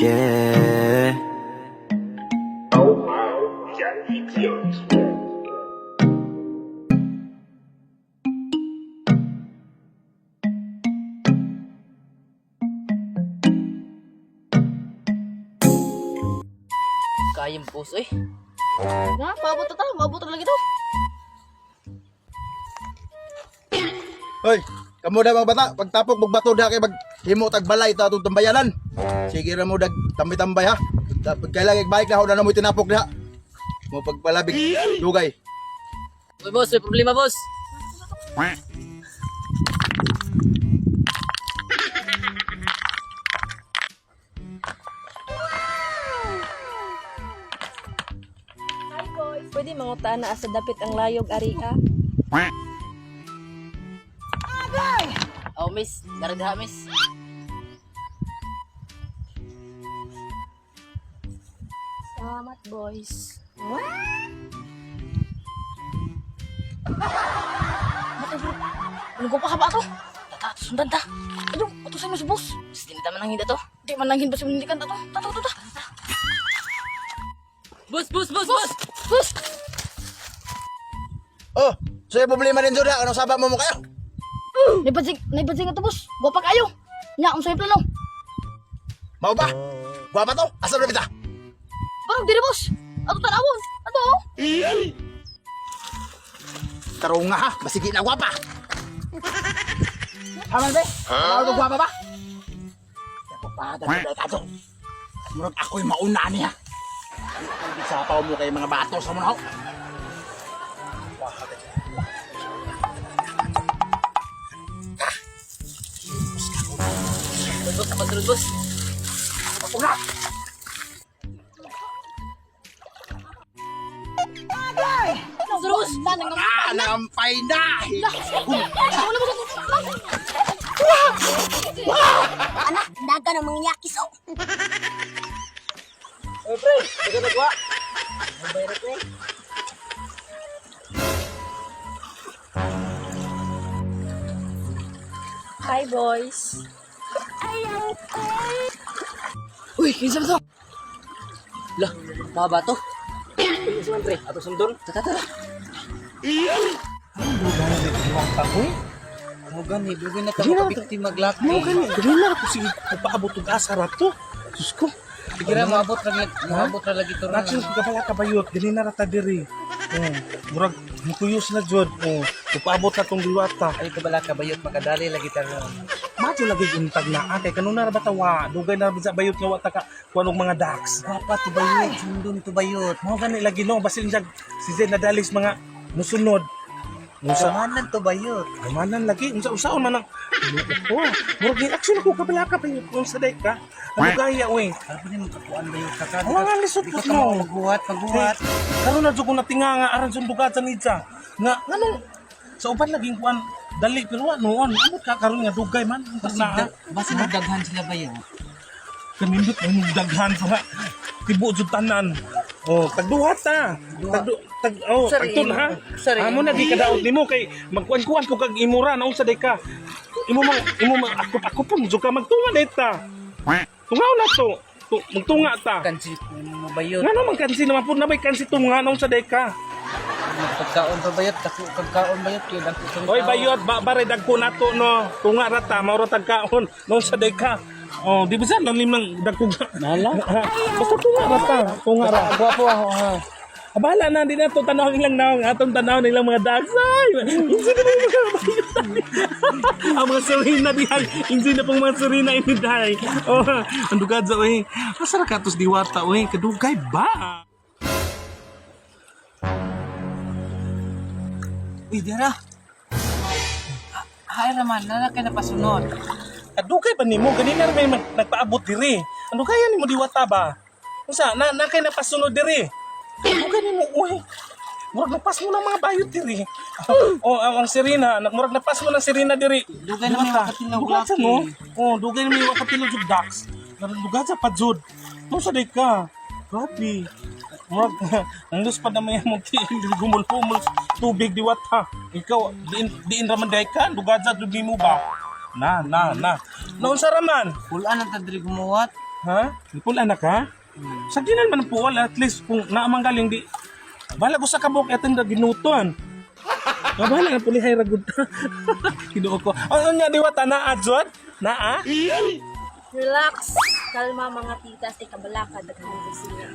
Yeah. Kayang boss eh. Nga, maabot na ta, maabot na lagi to. Hoy, kamo da mga bata, pagtapok mong bato da kay maghimo tag balay ta atong tambayanan. Sige ra mo dag tambay-tambay ha. Pagkailangan balik na na mo tinapok diha. Mo pagpalabig dugay. Uy boss, may problema boss. Hi boys. Pwede mangutaan na asa dapit ang layog ari ha. Oh miss, dara diha miss. Salamat boys. Ano ko pa ka ba ato? Tata, sundan ta. Ayun, utusan mo si boss. Mas di na man nanghin to. Di man nanghin ba sa mundikan ta to? Tato, tato, ta. Boss, boss, boss, boss! Boss! Oh, so yung problema din jud ano saba mo mo kayo? Naipadsing ato boss. Gwapa kayo. Nya, unsa yung plano? Mao ba? Gwapa to? Asa na bita? Parang diri boss. Ato tanawon. Ato. Oh. Tarunga ha, basigi na gwapa. Haman be? Huh? Ano gwapa ba? Ako pa, dagdag kato. Murag ako'y mauna niya. Sapaw mo kay mga bato sa mga ho. Boss, boss, boss, boss. Boss, boss. Ah, nampay na! Anak, daga ng mga yakis oh. Oy pre, di ka nagwa. Mabay pre. Hi boys. Uy, kinsa ba to? Lah, mga ba to? Uy, unsa man pre? Ato sundon. Tata, tata. Mo gani, dugay na ka makabiktima maglaki. Mo gani, dili na ako sige paabot og asa ra to. Diyos ko. Sige ra moabot ra moabot ra lagi to ra. Nacho kabala kabayot, dili na ra ta diri. Oh, murag mukuyos na jud. Oh, paabot na tong diwata. Ay kabala kabayot makadali lagi ta ron. Madyo lagi untag na ah, kay kanuna ra ba tawa, dugay na ra sa bayot nga wa ta ka kuan og mga ducks. Gwapa to bayot, sundon to bayot. Mao gani lagi no, basin siya si Zen nadalis mga musunod. Musa Samanan to bayot. Manan lagi unsa usaon man ang oh, murag ni action ako kabala ka bayot unsa day ka. Ano gaya oy? Sabi ni mo kakuan bayot ka ka. Wala nga lisod Di po ka no. maghuhat, maghuhat. Karon na jud ko natinga nga aron sundugan sa nidya. Nga nganong sa uban laging kuan dali pero wa noon amot ka karon nga dugay man ang Basig na basig daghan sila bayot. kanindot ang daghan sa tibo jud tanan. Oh, tagduha ta. Tagdu tag oh, Sari tagtun ha. Sari Amo na gi kadaot nimo kay magkuan-kuan ko kag imura na unsa day ka. Imo mang ako ako po jud ka magtunga day ta. Tungaw na to. Magtunga ta. Kansi mo bayot. Nga naman kansi naman po na may kansi tunga na unsa day ka. Pagkaon pa bayot, dako kag kaon bayot kay dako kang Oy bayot ba bare dagko nato no. Tunga ra ta mao ra tag kaon no sa day ka. Oh, di ba sa lalim ng dagko. Nala. Basta tunga ra ta, tunga ra. Gwapo ako ha. Abala na di na to tanaw ilang naong atong tanaw nilang mga dags. Ay, hindi na mga bayot. Ang mga surina dihay, hindi na pong mga surina ini dihay. Oh, ang dugad sa oy. Asa ra katos diwata oy, kadugay ba? Uy, dira. Hay raman, nana kay napasunod. Kadugay ba nimo ganina ra may nagpaabot diri. Ano kaya nimo diwata ba? Unsa na na kay napasunod diri? Kadugay nimo uy. Murag napas mo ng mga bayot diri. Oh, ang sirena, murag napas mo ng sirena diri. Dugay na may Diwata. wakatilaw Dugay sa laki. no? Oh, dugay na may wakatilaw jud ducks. Dugay sa pajud. Mo sa day ka. Grabe. Murag ang pa na may among tiil diri gumulpumul tubig diwata. Ikaw diin diin ra man day ka, dugay sa jud nimo ba? Na na na. Naunsa ra man? Pulaan ang tadri gumuwat. Ha? Nipul anak ha? Sa ginan man ang puwal, at least kung naamang galing di bahala ko sa kabok atong ginuton. Ah, bahala na pulihay ra gud. Kinuo ko. Ano nga diwata naa jud? Naa? Relax. Kalma mga titas, ikabalaka, daghan ko sila.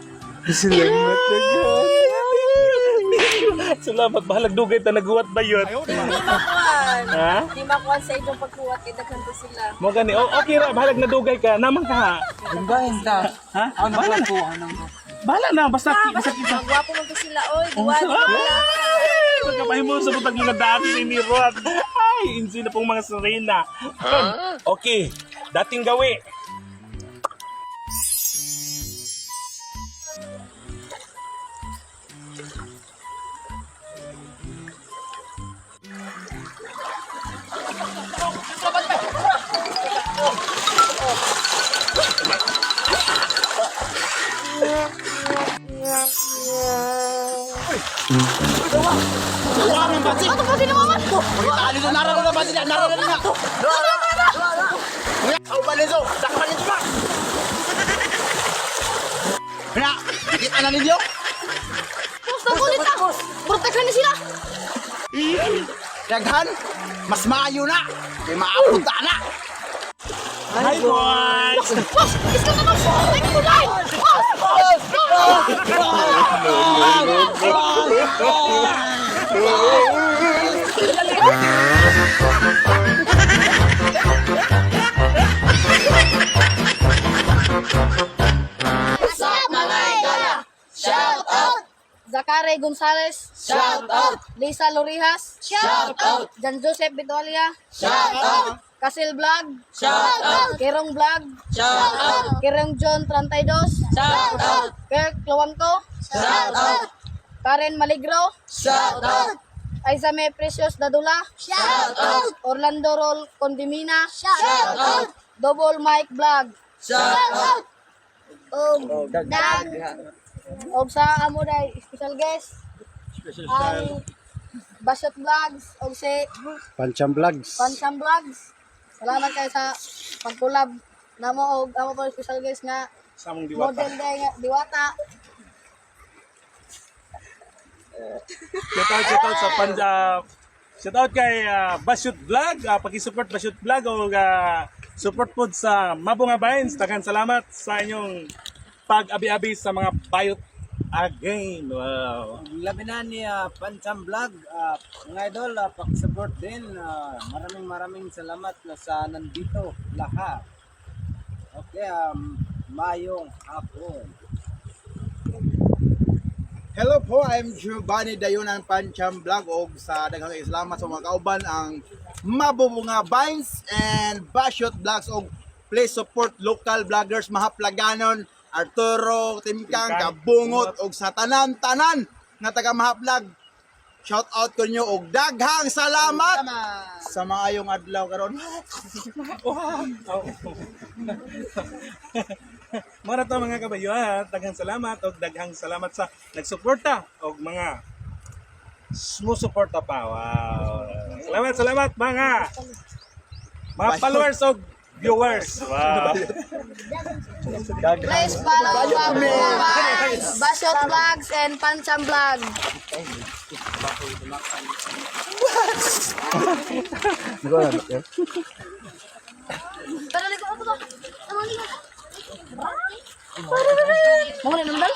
Salamat Salamat bahalag dugay ta naguwat ba yun? Di makuan. Ha? Di makuan sa inyong pagkuwat, kay daghan ko sila. Mo gani. Oh, okay ra bahalag nadugay ka. Namang ka ha. Gumbahin ta. Ha? Ako Bahala na. ko, anong ko. Bahala na basta basta kita. Magwapo man ko sila, oy. Duwa, di kabalaka. Pagkapahimo sa butag mga dati ni Rod. Ay, insi na pong mga Serena. Okay, dating gawi. Ato pa sila man. Pakita na nara na ba sila? Nara na na. Aw balinso, dakpan ninyo ba? Na, kita na ninyo. Boss, nagulit ta. Protection ni sila. Daghan, mas maayo na. Kay maabot ta na. Hi, boys! Boss, iska na boss. Ay ko dai. Boss. What's up mga idol? Shout out! Zakare Gonzalez. Shout out! Lisa Lorijas. Shout out! Jan Joseph Vitolia. Shout out! Kasil Vlog. Shout out! Kerong Vlog. Shout out! Kerong John 32. Shout out! Kirk Luwanko. Shout out! Karen Maligro. Shout out! Aizame Precious Dadula. Shout out! Orlando Roll Condimina. Shout out! Double Mike Vlog. Shout out! Og dang og sa amo day special guest ang Basot Vlogs og si Pancham Vlogs. Pansam Vlogs. Salamat kayo sa pag-collab namo og amo po special guest nga Sa among diwata. model day nga Diwata. Shout out sa Punjab. Shout out kay Basyut Vlog. Paki-support Basyut Vlog o support po sa Mabunga Vines. Daghang salamat sa inyong pag-abi-abi sa mga bayot again. Wow. Labi na ni Pancham Vlog. Mga idol, pakisupport din. Maraming maraming salamat na sa nandito lahat. Okay, mayong hapon. Hello po, I'm Giovanni Dayunan Pancham Vlog og sa daghang salamat sa mga kauban ang Mabubunga Vines and Bashot Vlogs og please support local vloggers Mahaplaganon, Arturo, Timkang, Timkang, Kabungot og sa tanan-tanan nga taga Mahaplag. Shout out ko nyo og daghang salamat sa maayong adlaw karon. Wow. Mara to mga kabayo ha. Daghang salamat og daghang salamat sa nagsuporta og mga sumusuporta pa. Wow. Salamat, salamat mga followers og viewers. Wow. Please follow Mabunga Vines, Basot Vlogs and Pansam Vlog. Tara, ligo ako to. Tara, ligo. Mga nandal?